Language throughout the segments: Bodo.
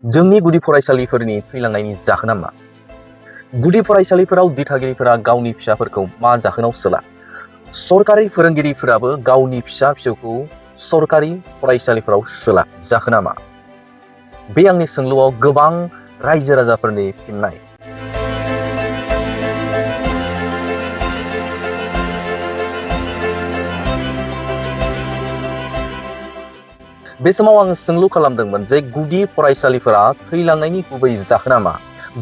जोंनि गुदि फरायसालिफोरनि थैलांनायनि जाहोना मा? गुदि फरायसालिफोराव दिथागिरिफोरा गावनि फिसाफोरखौ मा जाहोनाव सोला? सरकारि फोरोंगिरिफोराबो गावनि फिसा-फिसौखौ सरकारि फरायसालिफोराव सोला जाहोना मा? बे आंनि सोंलुआव गोबां रायजो राजाफोरनि फिननाय। बे समाव आङो सोंलु खालामदोंमोन जे गुदि फरायसालिफोरा थैलांनायनि गुबै जाहोना मा?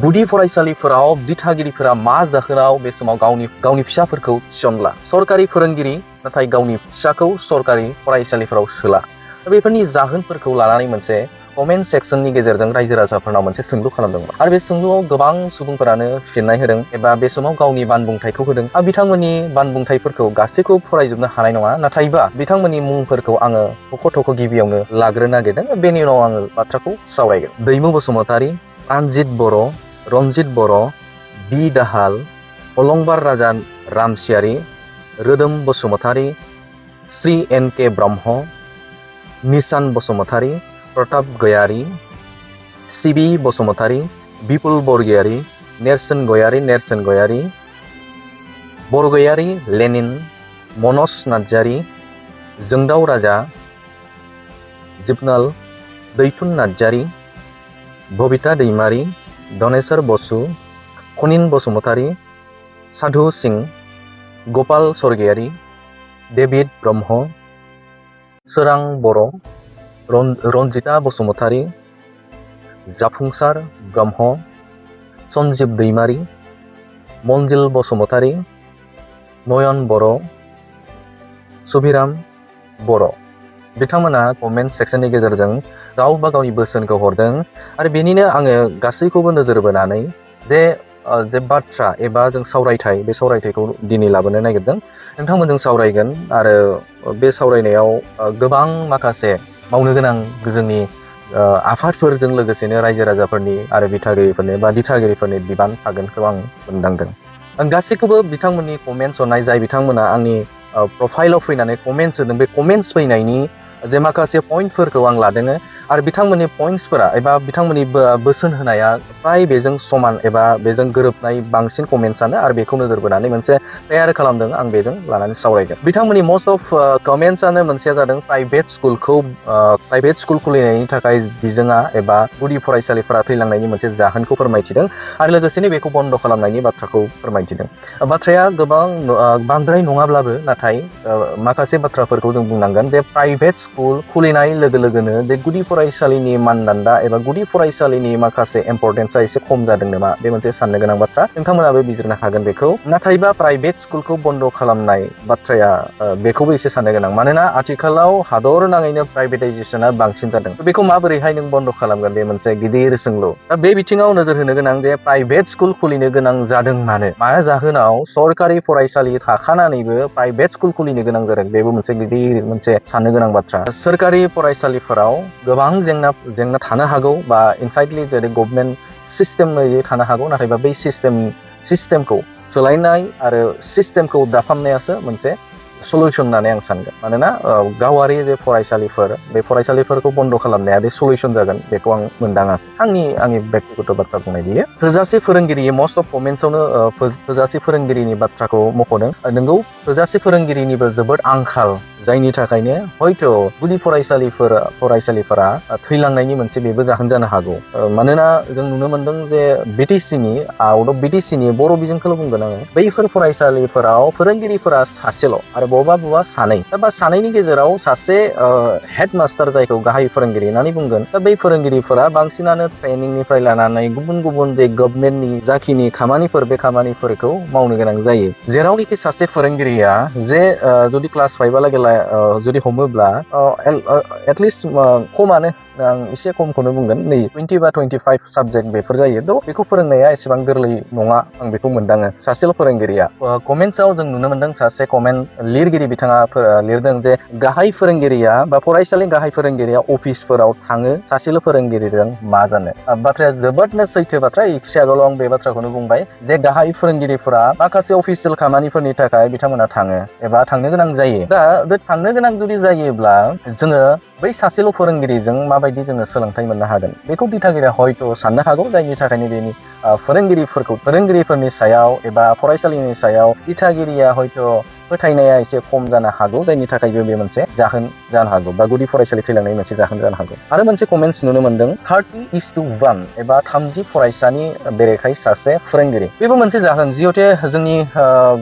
गुदि फरायसालिफोराव दिथागिरिफोरा मा जाहोनाव बे समाव गावनि फिसाफोरखौ थिसनला? सरकारि फोरोंगिरि नाथाय गावनि फिसाखौ सरकारि फरायसालिफोराव सोला। बेफोरनि जाहोनफोरखौ लानानै मोनसे कमेन्ट सेक्सननि गेजेरजों रायजो राजाफोरनाव मोनसे सोंलु खालामदोंमोन आरो बे सोंलुआव गोबां सुबुंफोरानो फिननाय होदों एबा बे समाव गावनि बानबुंथाइखौ होदों। बिथांमोननि बानबुंथाइफोरखौ गासैखौबो फरायजोबनो हानाय नङा, नाथायबा बिथांमोननि मुंफोरखौ आङो थख' गिबियावनो लाग्रोनो नागिरदों। बेनि उनाव आङो बाथ्राखौ सावरायगोन। दैमु बसुमतारी, प्रानजित बर', रनजित बर', बि दाहाल, अलंबार राजा रामसियारि, रोदोम बसुमतारी, श्री एन के ब्रह्म, निसान बसुमतारी, प्रताप गयारी, सिबि बसुमतारी, बिपुल बरगयारी, नेरसोन गयारी, बरगयारी लेनिन, मनज नार्जारी, जोंदाव राजा, जिबनाल, दैथुन नार्जारी, बबिता दैमारी, धनेश्वर बसु, खनिन बसुमतारी, साधु सिंह, गपाल स्वर्गयारी, डेभिड ब्रह्म, सोरां बर', रनजिता बसुमतारी, जाफुंसार ब्रह्म, सन्जिब दैमारी, मनजिल बसुमतारी, नयन बर', सुभिराम बर'। बिथांमोना कमेन्ट सेक्सननि गेजेरजों गावबा गावनि बोसोनखौ हरदों आरो बेनिनो आङो गासैखौबो नोजोर बोनानै जे बाथ्रा एबा जों सावरायथाय, बे सावरायथायखौ दिनै लाबोनो नागिरदों। नोंथांमोनजों सावरायगोन आरो बे सावरायनायाव गोबां माखासे मावनो गोनां जोंनि आफादफोरजों लोगोसेनो रायजो राजाफोरनि आरो दिथागिरिफोरनि बिबान थागोनखौ आं मोनदांदों। आं गासैखौबो बिथांमोननि कमेन्टस हरनाय, जाय बिथांमोना आंनि प्रफाइलाव फैनानै कमेन्टस होदों, बे कमेन्टस फैनायनि जे माखासे पइन्टफोरखौ आं लादों आरो बिथांमोननि पइन्टसफोरा एबा बिथांमोननि बोसोन होनाया फ्राय बेजों समान एबा बेजों गोरोबनाय बांसिन कमेन्टसानो, आरो बेखौ नोजोर बोनानै मोनसे तैयार खालामदों। आं बेजों लानानै सावरायगोन। बिथांमोननि मस्ट अफ कमेन्टसानो मोनसेया जादों प्राइभेट स्कुल खुलिनायनि थाखाय बिजोङा एबा गुदि फरायसालिफोरा थैलांनायनि मोनसे जाहोनखौ फोरमायथिदों आरो लोगोसेनो बेखौ बन्द' खालामनायनि बाथ्राखौ फोरमायथिदों। बाथ्राया गोबां बांद्राय नङाब्लाबो नाथाय माखासे बाथ्राफोरखौ जों बुंनांगोन जे प्राइभेट स्कुल खुलिनाय लोगो लोगोनो जे गुदि फरायसालिनि मानदान्दा एबा गुदि फरायसालिनि माखासे इम्परटेन्सआ एसे खम जादों नामा, बे मोनसे साननो गोनां बाथ्रा। नोंथांमोनाबो बिजिरनो हागोन बेखौ। नाथायबा प्राइभेट स्कुलखौ बन्द' खालामनाय बाथ्राया बेखौबो एसे साननो गोनां, मानोना आथिखालाव हादर नाङैनो प्राइभेटाइजेसना बांसिन जादों। बेखौ माबोरैहाय नों बन्द' खालामगोन, बे मोनसे गिदिर सोंलु। दा बे बिथिङाव नोजोर होनो गोनां जे प्राइभेट स्कुल खुलिनो गोनां जादों मानो, मा जाहोनाव सरकारि फरायसालि थाखानानैबो प्राइभेट स्कुल खुलिनो गोनां जादों, बेबो मोनसे गिदिर मोनसे साननो गोनां बाथ्रा। सोरखारि फरायसालिफोराव गोबां जेंना थानो हागौ बा इनसाइडलि जेरै गभर्नमेन्ट सिस्टेमै थानो हागौ, नाथायबा बै सिस्टेमखौ सोलायनाय आरो सिस्टेमखौ दाफामनायासो मोनसे सलुसन होननानै आं सानगोन। मानोना गावारि जे फरायसालिफोर, बे फरायसालिफोरखौ बन्द' खालामनाया बे सलुसन जागोन, बेखौ आं मोनदाङा। आंनि बेक्तिगत बाथ्रा बुंनाय बियो। थोजासे फोरोंगिरि, मस्ट अफ कमेन्टसावनो थोजासे फोरोंगिरिनि बाथ्राखौ मख'दों। नोंगौ, थोजासे फोरोंगिरिनिबो जोबोद आंखाल, जायनि थाखायनो हयथ' गुदि फरायसालिफोरा थैलांनायनि मोनसे बेबो जाहोन जानो हागौ। मानोना जों नुनो मोनदों जे आउट अफ बिटिसिनि बर' बिजोंखौल' बुंगोन आङो, बैफोर फरायसालिफोराव फोरोंगिरिफोरा सासेल' आरो बबेबा सानै। दा सानैनि गेजेराव सासे हेड मास्टार, जायखौ गाहाय फोरोंगिरि होननानै बुंगोन। दा बै फोरोंगिरिफोरा बांसिनानो ट्रेनिंनिफ्राय लानानै गुबुन जे गभर्नमेन्टनि जाखिनि खामानिफोर, बे खामानिफोरखौ मावनो गोनां जायो। जेरावनोखि सासे फोरोंगिरिया जे जुदि क्लास 5 जुदि हमोब्ला एटलिस्ट खमानो, आं एसे खमखौनो बुंगोन, 20 बा 25 साबजेक्ट बेफोर जायो। थ' बेखौ फोरोंनाया एसेबां गोरलै नङा, आं बेखौ मोनदाङो। सासेल' फोरोंगिरिया कमेन्टसाव जों नुनो मोनदों, सासे कमेन्ट लिरगिरि बिथाङा लिरदों जे गाहाय फोरोंगिरिया बा फरायसालि गाहाय फोरोंगिरिया अफिसफोराव थाङो, सासेल' फोरोंगिरिजों मा जानो। बाथ्राया जोबोदनो सैथो बाथ्रा। एसे आगोलाव आं बे बाथ्राखौनो बुंबाय जे गाहाय फोरोंगिरिफोरा माखासे अफिसियेल खामानिफोरनि थाखाय बिथांमोना थाङो एबा थांनो गोनां जायो। दा थांनो गोनां जुदि जायोब्ला जोङो बै सासेल' फोरोंगिरिजों माबायदि जोङो सोलोंथाइ मोननो हागोन बेखौ दिथागिरिया हयथ' साननो हागौ। जायनि थाखायनो बेनि फोरोंगिरिफोरनि सायाव एबा फरायसालिनि सायाव दिथागिरिया हयथ' फोथायनाया एसे खम जानो हागौ। जायनि थाखायबो बे मोनसे जाहोन जानो हागौ बा गुदि फरायसालि थैलांनायनि मोनसे जाहोन जानो हागौ। आरो मोनसे कमेन्ट्स नुनो मोनदों 30:1 एबा 30 फरायसानि बेरेखायै सासे फोरोंगिरि। बेबो मोनसे जाहोन जिहथे जोंनि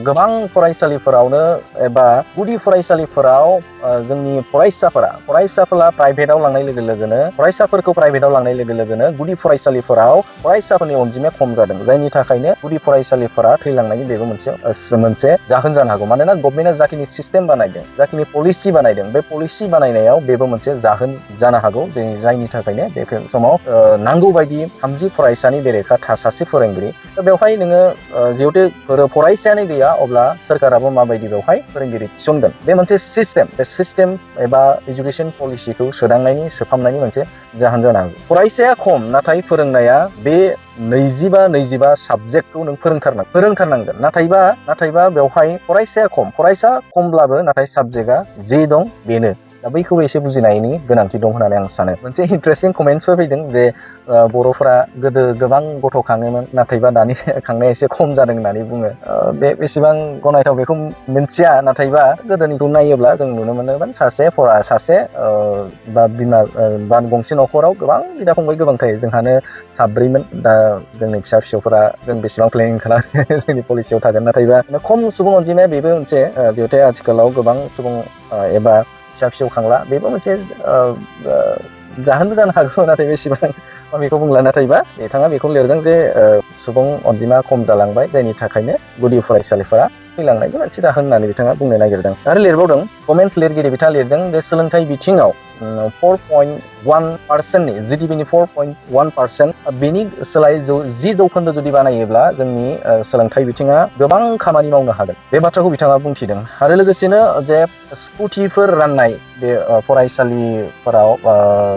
गोबां फरायसालिफोरावनो एबा गुदि फरायसालिफोराव जोंनि फरायसाफोरा प्राइभेटाव लांनाय लोगो लोगोनो फरायसाफोरखौ प्राइभेटाव लांनाय लोगो लोगोनो गुदि फरायसालिफोराव फरायसाफोरनि अनजिमाया खम जादों। जायनि थाखायनो गुदि फरायसालिफोरा थैलांनायनि बेबो मोनसे जाहोन जानो हागौ। मानोना गभर्नमेन्टआ जाखिनि सिस्टेम बानायदों, जाखिनि पलिसि बानायदों, बे पलिसि बानायनायाव बेबो मोनसे जाहोन जानो हागौ। जायनि थाखायनो बे समाव नांगौ बायदि 30 फरायसानि बेरेखा सासे फोरोंगिरि। बेवहाय नोङो जिहेथु फरायसायानो गैया अब्ला सोरखाराबो माबायदि बेवहाय फोरोंगिरि थिसनगोन। बे मोनसे सिस्टेम एबा इडुकेसन पलिसिखौ सोफामनायनि मोनसे जाहोन जानो हागौ। फरायसाया खम नाथाय फोरोंनाया बे 20-25 साबजेक्टखौ नों फोरोंथारनांगोन। नाथायबा बेवहाय फरायसा खमब्लाबो नाथाय साबजेक्टआ जे दं बेनो। दा बैखौबो एसे बुजिनायनि गोनांथि दं होननानै आं सानो। मोनसे इन्टारेस्टिं कमेन्ट्सफोर फैदों जे बर'फोरा गोदो गोबां गथ' खाङोमोन नाथायबा दानि खांनाया एसे खम जादों होननानै बुङो। बे बेसेबां गनायथाव बेखौ मिथिया। नाथायबा गोदोनिखौ नायोब्ला जों नुनो मोनोमोन बा गंसे न'खराव गोबां बिदा फंबाय गोबां थायो। जोंहानो 7 दा जोंनि फिसा-फिसौफोरा जों बेसेबां प्लेनिं खालामो जोंनि पलिसियाव थागोन। नाथायबा खम सुबुं अनजिमाया बेबो मोनसे जिहेथु आथिखालाव गोबां सुबुं एबा फिसा-फिसौ खांला बेबो मोनसे जाहोनबो जानो हागौ। नाथाय बेसेबां बेखौ बुंला। नाथायबा बिथाङा बेखौनो लिरदों जे सुबुं अनजिमा खम जालांबाय जायनि थाखायनो गुदि फरायसालिफोरा थैलांनायनि मोनसे जाहोन होननानै बिथाङा बुंनो नागिरदों। आरो लिरबावदों कमेन्ट्स लिरगिरि बिथाङा लिरदों जे सोलोंथाइ बिथिङाव 4.1%नि GDPनि 4.1% बेनि सोलाय 10% जुदि बानायोब्ला जोंनि सोलोंथाइ बिथिङा गोबां खामानि मावनो हागोन। बे बाथ्राखौ बिथाङा बुंथिदों। आरो लोगोसेनो जे स्कुटिफोर राननाय बे फरायसालिफोराव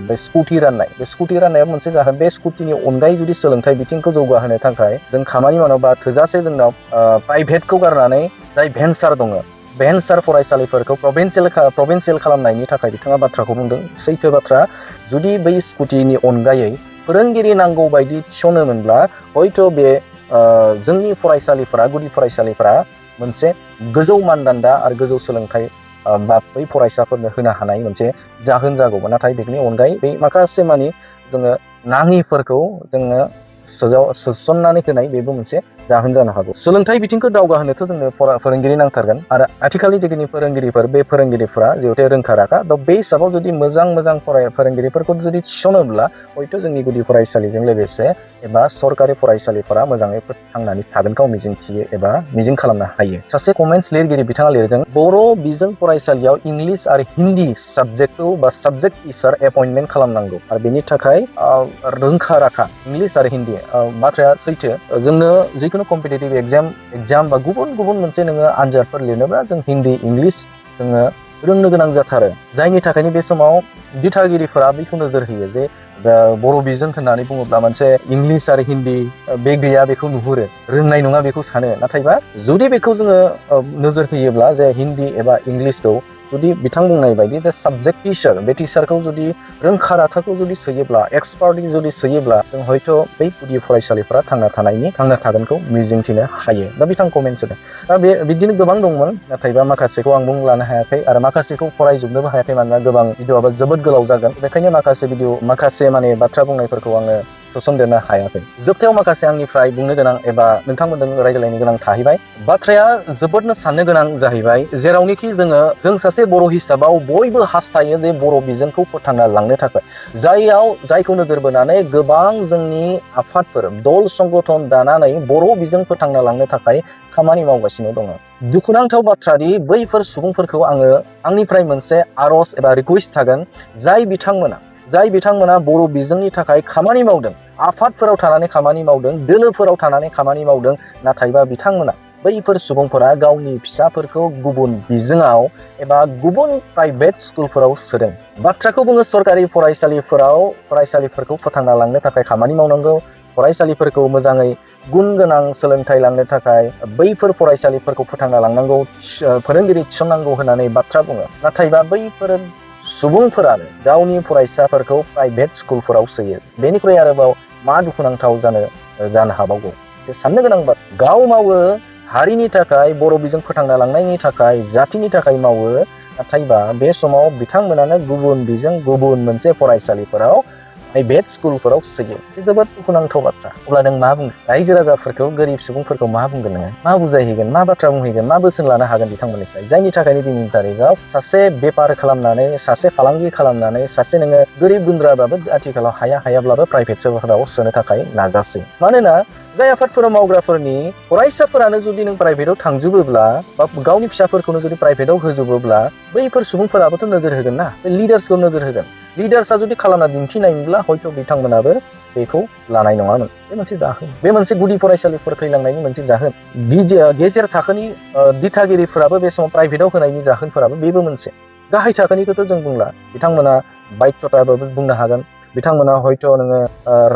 बे स्कुटि राननाया मोनसे जाहोन। बे स्कुटिनि अनगायै जुदि सोलोंथाइ बिथिंखौ जौगाहोनो थाखाय जों खामानि मावनोबा थोजासे जोंनाव प्राइभेटखौ गारनानै जाय भेन्सार दङ, भेन्सार फरायसालिफोरखौ प्रभिन्सियेल खालामनायनि थाखाय बिथाङा बाथ्राखौ बुंदों। सैथो बाथ्रा। जुदि बै स्कुटिनि अनगायै फोरोंगिरि नांगौ बायदि थिसनोमोनब्ला हयथ' बे जोंनि गुदि फरायसालिफोरा मोनसे गोजौ मानदान्दा आरो गोजौ सोलोंथाइ बा बै फरायसाफोरनो होनो हानाय मोनसे जाहोन जागौमोन। नाथाय बेनि अनगायै बै माखासे मानि जोङो नाङिफोरखौ जोङो सोसननानै होनाय बेबो मोनसे जाहोन जानो हागौ। सोलोंथाइ बिथिंखौ दावगाहोनोथ' जोंनो फोरोंगिरि नांथारगोन। आरो आथिखालनि जिखिनि फोरोंगिरिफोर बे फोरोंगिरिफोरा जिहेथु रोंखा राखा। बे हिसाबाव जुदि मोजां फोरोंगिरिफोरखौ जुदि थिसनोब्ला हयथ' जोंनि गुदि फरायसालिजों लोगोसे एबा सरकारि फरायसालिफोरा मोजाङै थांनानै थागोनखौ मिजिंथियो एबा मिजिं खालामनो हायो। सासे कमेन्ट्स लिरगिरि बिथाङा लिरदों बर' बिजों फरायसालियाव इंलिस आरो हिन्दी साबजेक्टखौ बा साबजेक्ट टिचार एपइन्टमेन्ट खालामनांगौ। आरो बेनि थाखाय रोंखा राखा इंलिस आरो हिन्दी बाथ्राया सैथो। जोंनो जिखुनु कम्पिटिटिभ एग्जाम बा गुबुन मोनसे नोङो आनजादफोर लिरनोब्ला जों हिन्दी इंलिस जोङो रोंनो गोनां जाथारो। जायनि थाखायनो बे समाव दिथागिरिफोरा बेखौ नोजोर होयो जे बर' बिजों होननानै बुङोब्ला मोनसे इंलिस आरो हिन्दी बे गैया बेखौ नुहुरो, रोंनाय नङा बेखौ सानो। नाथायबा जुदि बेखौ जोङो नोजोर होयोब्ला जे हिन्दी एबा इंलिसखौ जुदि बिथां बुंनाय बायदि जे साबजेक्ट टिचार बे टिचारखौ जुदि रोंखा राखाखौ जुदि सोयोब्ला एक्सपार्टि जुदि सोयोब्ला जों हयथ' बै गुदि फरायसालिफोरा थांना थागोनखौ मिजिंथिनो हायो। दा बिथां कमेन्ट्स होदों। दा बिदिनो गोबां दंमोन। नाथायबा माखासेखौ आं बुं लानो हायाखै आरो माखासेखौ फरायजोबनोबो हायाखै। मानोना गोबां भिडिअ'आबो जोबोद गोलाव जागोन। बेखायनो माखासे बाथ्रा बुंनायफोरखौ आङो सोसनदेरनो हायाखै। जोबथायाव माखासे आंनिफ्राय बुंनो गोनां एबा नोंथांमोनजों रायज्लायनो गोनां थाहैबाय। बाथ्राया जोबोदनो साननो गोनां जाहैबाय। जेरावनोखि जों सासे बर' हिसाबाव बयबो हास्थायो जे बर' बिजोंखौ फोथांना लांनो थाखाय जायखौ नोजोर बोनानै गोबां जोंनि आफादफोर दल संगठन दानानै बर' बिजों फोथांना लांनो थाखाय खामानि मावगासिनो दङ। दुखुनांथाव बाथ्रादि बैफोर सुबुंफोरखौ आङो आंनिफ्राय मोनसे आर'ज एबा रिकुवेस्ट थागोन। जाय बिथांमोना बर' बिजोंनि थाखाय खामानि मावदों, आफादफोराव थानानै खामानि मावदों, दोलोफोराव थानानै खामानि मावदों, नाथायबा बैफोर सुबुंफोरा गावनि फिसाफोरखौ गुबुन बिजोङाव एबा गुबुन प्राइभेट स्कुलफोराव सोदों। बाथ्राखौ बुङो सरकारि फरायसालिफोरखौ फोथांना लांनो थाखाय खामानि मावनांगौ। फरायसालिफोरखौ मोजाङै गुन गोनां सोलोंथाइ लांनो थाखाय बैफोर फरायसालिफोरखौ फोथांना लांनांगौ, फोरोंगिरि थिसननांगौ होननानै बाथ्रा बुङो। नाथायबा बैफोर सुबुंफोरानो गावनि फरायसाफोरखौ प्राइभेट स्कुलफोराव सोयो। बेनिख्रुइ आरोबाव मा दुखुनांथाव जानो हाबावगौ। जे साननो गोनां बाथ्रा, गाव मावो हारिनि थाखाय, बर' बिजों फोथांना लांनायनि थाखाय, जातिनि थाखाय मावो, नाथायबा बे समाव बिथांमोनानो गुबुन बिजों गुबुन मोनसे फरायसालिफोराव प्राइभेट स्कुलफोराव सोयो। बे जोबोद दुखुनांथाव बाथ्रा। अब्ला नों मा बुंगोन? रायजो राजाफोरखौ, गोरिब सुबुंफोरखौ मा बुंगोन नोङो? मा बुजायहैगोन? मा बाथ्रा बुंहैगोन? मा बोसोन लानो हागोन बिथांमोननिफ्राय? जायनि थाखायनो दिनैनि तारिखाव सासे बेफार खालामनानै, सासे फालांगि खालामनानै, सासे नोङो गोरिब गुन्द्राबाबो आथिखालाव हायाब्लाबो प्राइभेट स्कुलफोराव सोनो थाखाय नाजासै। मानोना जाय आफादफोराव मावग्राफोरनि फरायसाफोरानो जुदि नों प्राइभेटाव थांजोबोब्ला बा गावनि फिसाफोरखौनो जुदि प्राइभेटाव होजोबोब्ला बैफोर सुबुंफोराबोथ' नोजोर होगोन ना, बे लिडार्सखौ नोजोर होगोन। लिडार्सआ जुदि खालामना दिन्थिनायमोनब्ला हयथ' बिथांमोनाबो बेखौ लानाय नङामोन। बे मोनसे जाहोन, बे मोनसे गुदि फरायसालिफोर थैलांनायनि मोनसे जाहोन। गेजेर थाखोनि दिथागिरिफोराबो बे समाव प्राइभेटाव होनायनि जाहोनफोराबो बेबो मोनसे। गाहाय थाखोनिखौथ' जों बुंला, बिथांमोना बायध्य'ताबो बुंनो हागोन, बिथांमोना हयथ' नोङो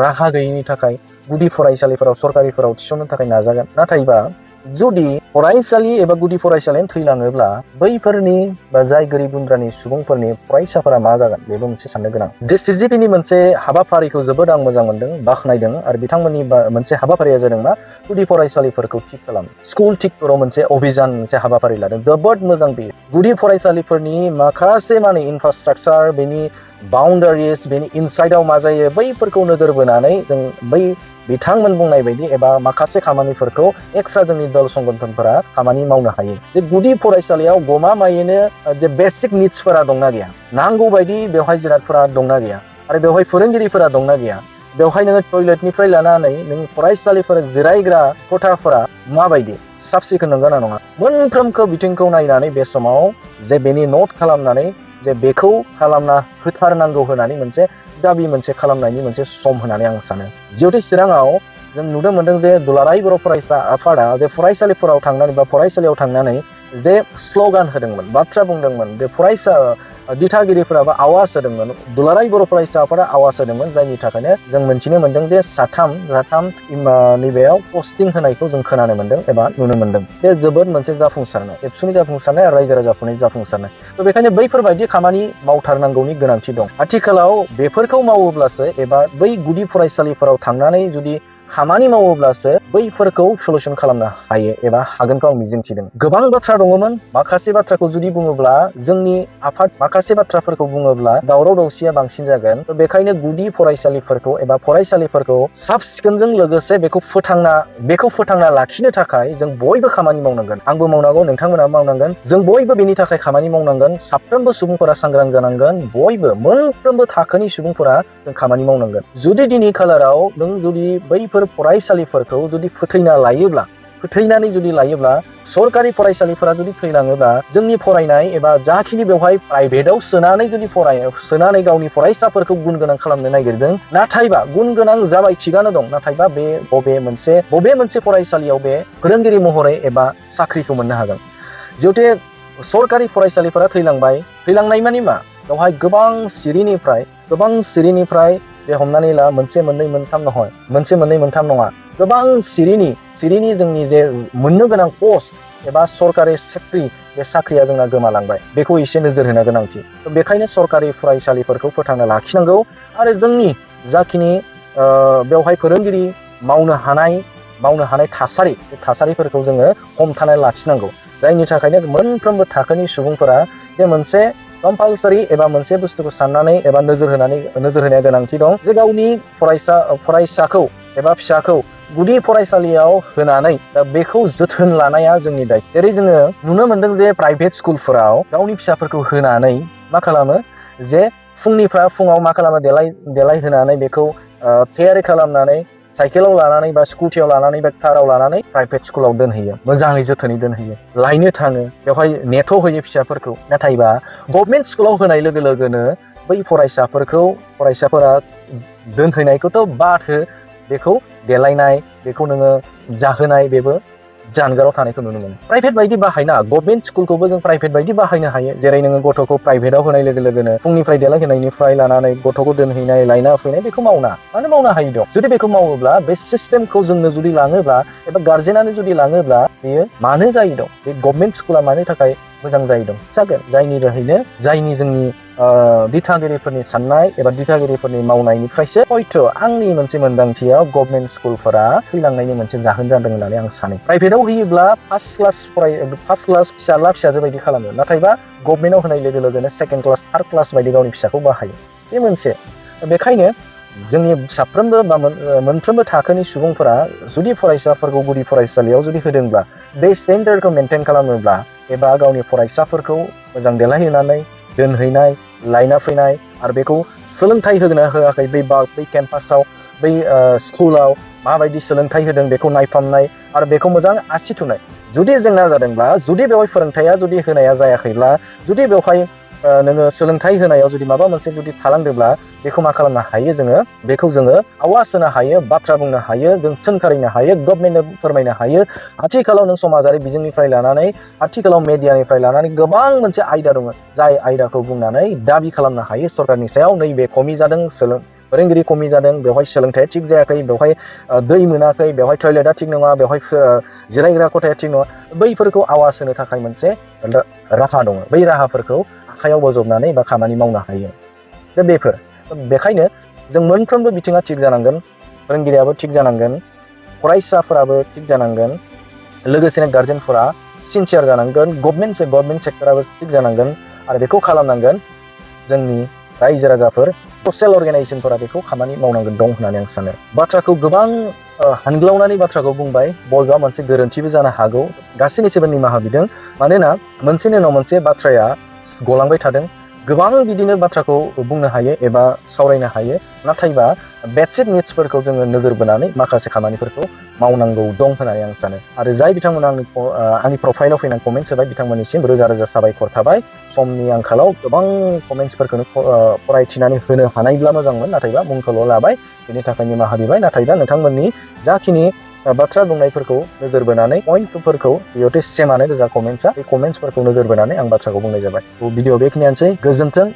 राहा गैयिनि थाखाय गुदि फरायसालिफोराव सरकारिफोराव थिसननो थाखाय नाजागोन। नाथायबा जुदि फरायसालि एबा गुदि फरायसालियानो थैलाङोब्ला बैफोरनि बा जाय गोरिब गुन्द्रानि सुबुंफोरनि फरायसाफोरा मा जागोन? बेबो मोनसे साननो गोनां। CGP नि मोनसे हाबाफारिखौ जोबोद आं मोजां मोनदों, बाख्नायदों। आरो बिथांमोननि मोनसे हाबाफारिया जादों मा? गुदि फरायसालिफोरखौ थिग खालाम, स्कुल थिगफोराव मोनसे अभियान, मोनसे हाबाफारि लादों। जोबोद मोजां बेयो। गुदि फरायसालिफोरनि माखासे माने इनफ्रास्ट्राक्चार, बेनि बाउन्डारिस, बेनि इनसाइडआव मा जायो बैफोरखौ नोजोर बोनानै जों बै बिथांमोन बुंनाय बायदि एबा माखासे खामानिफोरखौ एक्सट्रा जोंनि दल संगठनफोरा खामानि मावनो हायो। जे गुदि फरायसालियाव गमामायैनो जे बेसिक निड्सफोरा दंना गैया, नांगौ बायदि बेवहाय जिरादफोरा दंना गैया, आरो बेवहाय फोरोंगिरिफोरा दंना गैया, बेवहाय नोङो टयलेटनिफ्राय लानानै नों फरायसालिफोर जिरायग्रा खथाफोरा माबायदि साब सिखोन नंगौना नङा, मोनफ्रोमबो बिथिंखौ नायनानै बे समाव जे बेनि नट खालामनानै जे बेखौ खालामना होथारनांगौ होनानै मोनसे दाबि मोनसे खालामनायनि मोनसे सम होननानै आं सानो। जिहेथु चिराङाव जों नुनो मोनदों जे दुलाराय बर' फरायसा आफादा जे फरायसालिफोराव थांनानै बा फरायसालियाव थांनानै जे स्ल'गान होदोंमोन, बाथ्रा बुंदोंमोन, बे फरायसा दिथागिरिफोराबो आवाज होदोंमोन, दुलाराय बर' फरायसा आफादा आवाज होदोंमोन, जायनि थाखायनो जों मिन्थिनो मोनदों जे साथाम नैबेयाव पस्टिं होनायखौ जों खोनानो मोनदों एबा नुनो मोनदों। बे जोबोद मोनसे जाफुंसारनाय, एबसुनि जाफुंसारनाय आरो रायजो राजाफोरनि जाफुंसारनाय। थ' बेखायनो बैफोरबायदि खामानि मावथारनांगौनि गोनांथि दं। आथिखालाव बेफोरखौ मावोब्लासो एबा बै गुदि फरायसालिफोराव थांनानै जुदि खामानि मावोब्लासो बैफोरखौ सलुसन खालामनो हायो एबा हागोनखौ आं मिजिंथिदों। गोबां बाथ्रा दङमोन, माखासे बाथ्राखौ जुदि बुङोब्ला जोंनि आफाद माखासे बाथ्राफोरखौ बुङोब्ला दावराव दावसिया बांसिन जागोन। बेखायनो गुदि फरायसालिफोरखौ एबा फरायसालिफोरखौ साब सिखोनजों लोगोसे बेखौ फोथांना लाखिनो थाखाय जों बयबो खामानि मावनांगोन। आंबो मावनांगौ, नोंथांमोनाबो मावनांगोन, जों बयबो बेनि थाखाय खामानि मावनांगोन। साफ्रोमबो सुबुंफोरा सांग्रां जानांगोन, बयबो मोनफ्रोमबो थाखोनि सुबुंफोरा जों खामानि मावनांगोन। जुदि दिनै खालाराव नों जुदि बैफोर फरायसालिफोरखौ जुदि फोथैनानै जुदि लायोब्ला, सरकारि फरायसालिफोरा जुदि थैलाङोब्ला, जोंनि फरायनाय एबा जाखिनि बेवहाय प्राइभेटाव सोनानै गावनि फरायसाफोरखौ गुन गोनां खालामनो नागिरदों, नाथायबा गुन गोनां जाबाय थिगानो दं, नाथायबा बे बबे मोनसे फरायसालियाव बे फोरोंगिरि महरै एबा साख्रिखौ मोननो हागोन। जिहेथु सरकारि फरायसालिफोरा थैलांनाय मानि मा? बेवहाय गोबां सिरिनिफ्राय जे हमनानै ला मोनसे मोननै मोनथाम नङा, गोबां सिरिनि जोंनि जे मोननो गोनां पस्ट एबा सरकारि साख्रि, बे साख्रिया जोंना गोमालांबाय। बेखौ एसे नोजोर होनो गोनांथि। बेखायनो सरकारि फरायसालिफोरखौ फोथांना लाखिनांगौ आरो जोंनि जाखिनि बेवहाय फोरोंगिरि मावनो हानाय थासारि, बे थासारिफोरखौ जोङो हमथानानै लाखिनांगौ। जायनि थाखायनो मोनफ्रोमबो थाखोनि सुबुंफोरा जे मोनसे कम्पालसारि एबा मोनसे बुस्थुखौ साननानै एबा नोजोर होनाया गोनांथि दं जे गावनि फरायसाखौ एबा फिसाखौ गुदि फरायसालियाव होनानै दा बेखौ जोथोन लानाया जोंनि दायथ'। जेरै जोङो नुनो मोनदों जे प्राइभेट स्कुलफोराव गावनि फिसाफोरखौ होनानै मा खालामो, जे फुङाव मा खालामो, देलायहोनानै बेखौ थियारि खालामनानै साइकेलाव लानानै बा स्कुटियाव लानानै बा काराव लानानै प्राइभेट स्कुलाव दोनहैयो, मोजाङै जोथोनै दोनहैयो, लायनो थाङो, बेवहाय नेथ' होयो फिसाफोरखौ। नाथायबा गभर्नमेन्ट स्कुलाव होनाय लोगो लोगोनो बै फरायसाफोरा दोनहैनायखौथ' बाद हो, बेखौ देलायनाय, बेखौ नोङो जाहोनाय, बेबो जानगाराव थानायखौ नुनो मोनो। प्राइभेट बायदि बाहायना, गभर्नमेन्ट स्कुलखौबो जों प्राइभेट बायदि बाहायनो हायो। जेरै नोङो गथ'खौ प्राइभेटाव होनाय लोगो लोगोनो फुंनिफ्राय देलायहोनायनिफ्राय लानानै गथ'खौ दोनहैनाय, लायना फैनाय, बेखौ मानो मावनो हायि दं। जुदि बेखौ मावोब्ला, बे सिस्टेमखौ जोंनो जुदि लाङोब्ला एबा गार्जेनानो जुदि लाङोब्ला, बेयो मानो जायि दं? बे गभर्नमेन्ट स्कुला मानि थाखाय मोजां जाहैदों जागोन जायनि जोंनि दिथागिरिफोरनि साननाय एबा दिथागिरिफोरनि मावनायनिफ्रायसो हयथ' आंनि मोनसे मोनदांथियाव गभर्नमेन्ट स्कुलफोरा थैलांनायनि मोनसे जाहोन जादों होननानै आं सानो। प्राइभेटाव होयोब्ला फार्स्ट क्लास फिसाला फिसाजो बायदि खालामो, नाथायबा गभर्नमेन्टआव होनाय लोगो लोगोनो सेकेन्ड क्लास थार्ड क्लास बायदि गावनि फिसाखौ बाहायो। बे मोनसे बेखायनो जोंनि साफ्रोमबो बा मोनफ्रोमबो थाखोनि सुबुंफोरा जुदि फरायसाफोरखौ गुदि फरायसालियाव जुदि होदोंब्ला बे स्टेन्डार्डखौ मेनटेन खालामोब्ला एबा गावनि फरायसाफोरखौ मोजां देलायहोनानै दोनहैनाय लायना फैनाय आरो बेखौ सोलोंथाइ होनो होआखै बै केम्पासाव बै स्कुलाव माबायदि सोलोंथाइ होदों बेखौ नायफामनाय आरो बेखौ मोजां आसि थुनाय। जुदि जेंना जादोंब्ला, जुदि बेवहाय फोरोंथाया जुदि होनाया जायाखैब्ला, जुदि बेवहाय नोङो सोलोंथाइ होनायाव जुदि माबा मोनसे जुदि थालांदोंब्ला बेखौ मा खालामनो हायो जोङो आवाज होनो हायो, बाथ्रा बुंनो हायो, जों सोंखारिनो हायो, गभर्नमेन्टनो फोरमायनो हायो। आथिखालाव नों समाजारि बिजोंनिफ्राय लानानै आथिखालाव मेडियानिफ्राय लानानै गोबां मोनसे आयदा दङ, जाय आयदाखौ बुंनानै दाबि खालामनो हायो सरकारनि सायाव नैबे खमि जादों, फोरोंगिरि खमि जादों, बेवहाय सोलोंथाइया थिग जायाखै, बेवहाय दै मोनाखै, बेवहाय टयलेटआ थिग नङा, बेवहाय जिरायग्रा खथाया थिग नङा। बैफोरखौ आवाज होनो थाखाय मोनसे राहा दङ। बै राहाफोरखौ आखायाव बजबनानै बा खामानि मावनो हायो। दा बेखायनो जों मोनफ्रोमबो बिथिङा थिग जानांगोन, फोरोंगिरियाबो थिग जानांगोन, फरायसाफोराबो थिग जानांगोन, लोगोसेनो गार्जेनफोरा सिनसियार जानांगोन, गभर्नमेन्ट सेक्टराबो थिग जानांगोन आरो बेखौ खालामनांगोन जोंनि रायजो राजाफोर, ससियेल अर्गानाइजेसनफोरा बेखौ खामानि मावनांगोन दं होननानै आं सानो। बाथ्राखौ गोबां हानग्लावनानै बाथ्राखौ बुंबाय, बबेबा मोनसे गोरोन्थिबो जानो हागौ, गासैनिसिबो निमाहा बिदों। मानोना मोनसेनि उनाव मोनसे बाथ्राया गलांबाय थादों। गोबां बिदिनो बाथ्राखौ बुंनो हायो एबा सावरायनो हायो, नाथायबा बेसिक निड्सफोरखौ जोङो नोजोर बोनानै माखासे खामानिफोरखौ मावनांगौ दं होननानै आं सानो। आरो जाय बिथांमोना आंनि प्रफाइलाव फैनानै कमेन्ट्स होबाय बिथांमोननिसिम रोजा रोजा साबायखर थाबाय। समनि आंखालाव गोबां कमेन्ट्सफोरखौनो फरायथिनानै होनो हानायब्ला मोजांमोन, नाथायबा मुंखौल' लाबाय, बेनि थाखाय निमाहा बिबाय। नाथायबा नोंथांमोननि जाखिनि बाथ्रा बुंनायफोरखौ नोजोर बोनानै पइन्टफोरखौ जिहेथु सेमानो गोजा कमेन्ट्सआ, बे कमेन्ट्सफोरखौ नोजोर बोनानै आं बाथ्राखौ बुंनाय जाबाय। भिडिअ बेखिनियानोसै, गोजोन्थों।